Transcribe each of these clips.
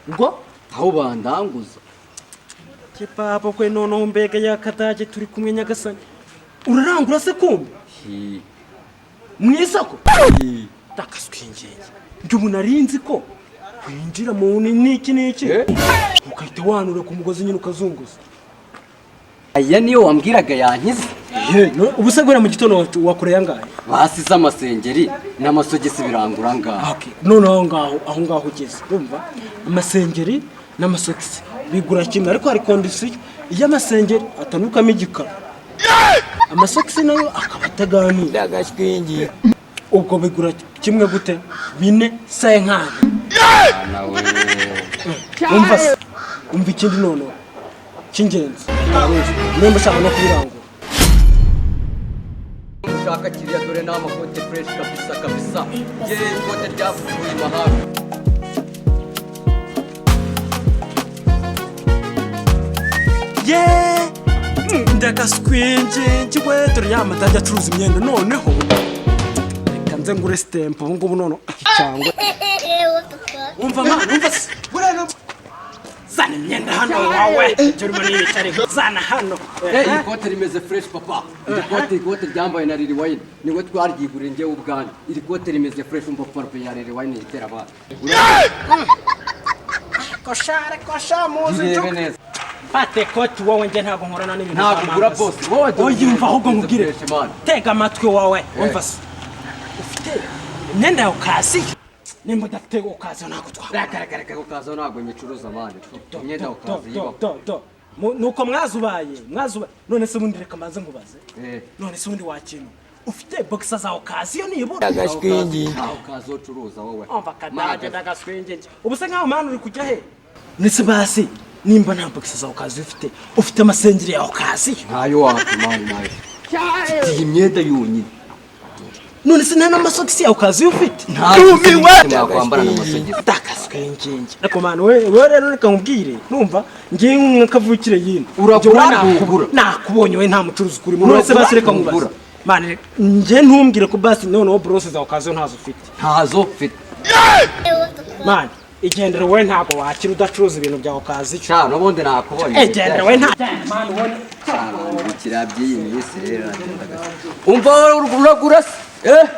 Ngo? Aho bandanguza. Papa kwe, noneho mbega yakadage turi kumwe, nyagasani! Urarangura se kumbe? Hi. Mu isoko? Hi. Ndakaswingenge, njye ubu nari nzi ko winjira mu n'iki n'iki, ugahita wanura ku mugozi nyine ukazunguza. Aya niyo wambwiraga yankize. Ubu se guhera mu gitondo wakoreye angahe? Basize amasengeri n'amasogisi birangura ngaho. Okay. Noneho aho ngaho ugeze, urumva amasengeri n'amasogisi bigura kimwe, ariko hari condition: iyo amasengeri atanukamo igikara, amasogisi nayo akaba ataganira. Ubwo bigura kimwe gute? Bine cinquante. Nawe. Umva se, umva ikindi noneho cy'ingenzi ntaruzi nimba ushaka no kubirangura. Ushaka kiriya, dore ni amakote fresh kabisa kabisa, ye ikote ryavuye imahanga. Ye, ndakaswingingi we, dore ya matajya acuruza imyenda. Noneho reka nze ngure sitempo ubu ngubu. Noneho iki cyangwa umva ma, umva se, buriya zana imyenda hano wawe, turimo n'ibicare, zana hano. Iri kote rimeze fresh, papa. Iri kote, ikote ryambaye na Lil Wayne, niwe twaryiguriye njyewe ubwanjye. Iri kote rimeze fresh. Umva parufe ya Lil Wayne itera abantu. Koshare kosha muzi. Irebe neza. Fate koti wowe, njye ntabwo nkorana n'ibintu Ntabwo ugura, boss wowe. Oya, umva ahubwo nkubwire. Fresh, man. Tega amatwi wowe, umva se, ufite imyenda ya occasion? Nimba udafite occasion ntabwo twakora. Reka, occasion ntabwo nyicuruza, man. Imyenda occasion yibaho? Nuko mwazubaye mwazubaye. None se ubundi reka mbanze nkubaze. None se ubundi wakintu ufite boxer za occasion nibura? Nta occasion ucuruza wowe. Umva kadage, ndagaswingenge. Ubu se nkaho mani uri kujya he? Ndetse basi nimba nta boxer za occasion ufite, ufite amasengeri ya occasion? Ntayo wapi, man, nayo. Mfite iyi myenda yonyine. None se nta n'amasogisi ya occasion ufite? Ntayo mwakwambara n'amasogisi. Ndakaswingenge. Ariko mani we rero reka nkubwire, numva ngiye nk'akavukire yino. Uragura, Njye wowe ntugura. Nakubonye, we nta mucuruzi ukurimo. None se basi reka nkubaze. Ntugura. Mani, njye ntumbwire ko basi noneho borose za occasion ntazo ufite. Ntazo mfite. Mani, igendere wowe, ntabwo wakira udacuruza ibintu bya occasion. Sha, n'ubundi nakubonye. Igendere wowe, nta mani ubone. Bikiriya by'iyi minsi rero nagendaga. Umva, uragura se? Eh,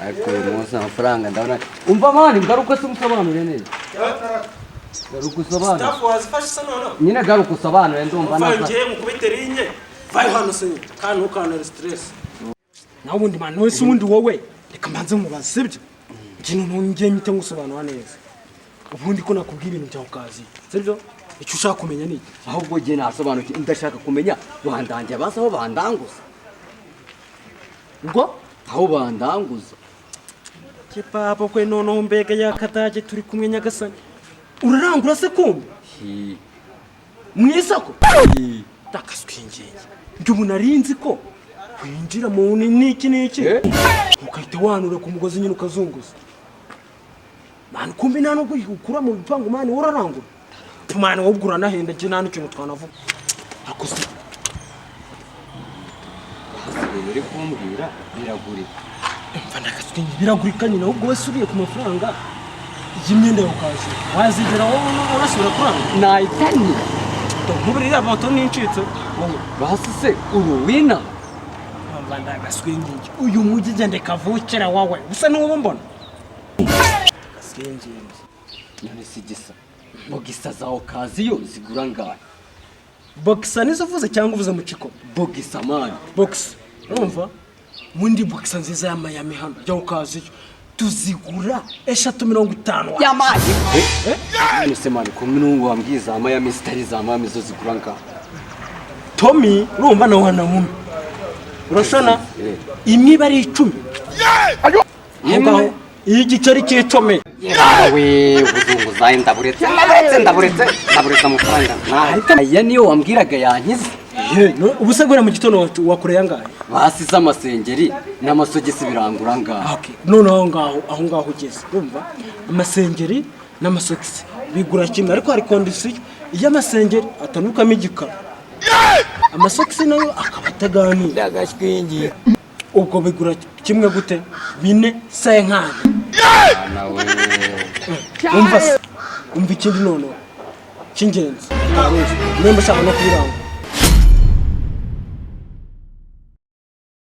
ariko uyu munsi amafaranga ndabona. Umva man, ngaruka se umusobanure neza, garuka usobanure. Wazifashe se noneho? Nyine garuka usobanure, ndumva Vayo. naza. Ngiye mukubite rinye, vayo hano se, kandi ntukantere stress. Nawe ubundi mani, wowe se ubundi wowe reka mbanze nkubaze, sibyo? Njye noneho ngiye mpite ngusobanura neza. Ubundi ko nakubwiye ibintu bya occasion, sibyo? Icyo ushaka kumenya ni iki? Ahubwo jye nasobanukiwe, ndashaka kumenya bandangiye bazi aho bandanguza. Ngo? Aho bandanguza. Papa kwe, noneho mbega yakadage turi kumwe, nyagasani! Urarangura se kumbe? Hi. Mu isoko? Hi. Ndakaswingenge, njye ubu nari nzi ko winjira mu n'iki n'iki, ugahita wanura ku mugozi nyine ukazunguza. Mani, kumbe nta nubwo ukura mu bipangu. Mani, wowe urarangura? Mani, wowe ubwo uranahenda, njye nta n'ikintu twanavuga. Ariko se Hasi ibintu uri kumbwira biragurika. Umva, ndakaswinge, biragurika nyine. Ahubwo wese uriye ku mafaranga y'imyenda ya occasion, wazigera wowe urasubira kurangura? Nahitanye. Nk'ubu iriya moto ntincitse wowe. Basi se uru wina. Umva, ndagaswingenge, uyu mujyi gende kavukira wowe, usa n'uwo mbona gaswingenge. None si gisa boxer za occasion zigura ngahe? Boxer nizo uvuze cyangwa uvuze mu kiko? Boxer, man. Boxer, urumva, mundi boxer nziza ya Miami hano ya occasion tuzigura 3.50. Yamaye. None se man, ko n'ubu wambwiye za Miami zitari za Miami, zo zigura ngahe? Tommy, urumva nawe wanamumi urashona imwe iba ari 10 aho ngaho, iyo igiceri cy'icumi. Yawe, ubuzunguzayi, ndaburetse, ndaburetse, ndaburetse, ndaburetse amafaranga. Aya niyo wambwiraga yankize. Ubu se guhera mu gitondo wakoreye angahe? Basize amasengeri n'amasogisi birangura ngaho. Okay. Noneho aho ngaho ugeze, urumva amasengeri n'amasogisi bigura kimwe, ariko hari condition: iyo amasengeri atanukamo igikara, amasogisi nayo akaba ataganira. Ubwo bigura kimwe gute? Bine cinquante. Nawe. Umva se. Umva ikindi noneho cy'ingenzi utaruzi, nimba ushaka no kubirangura.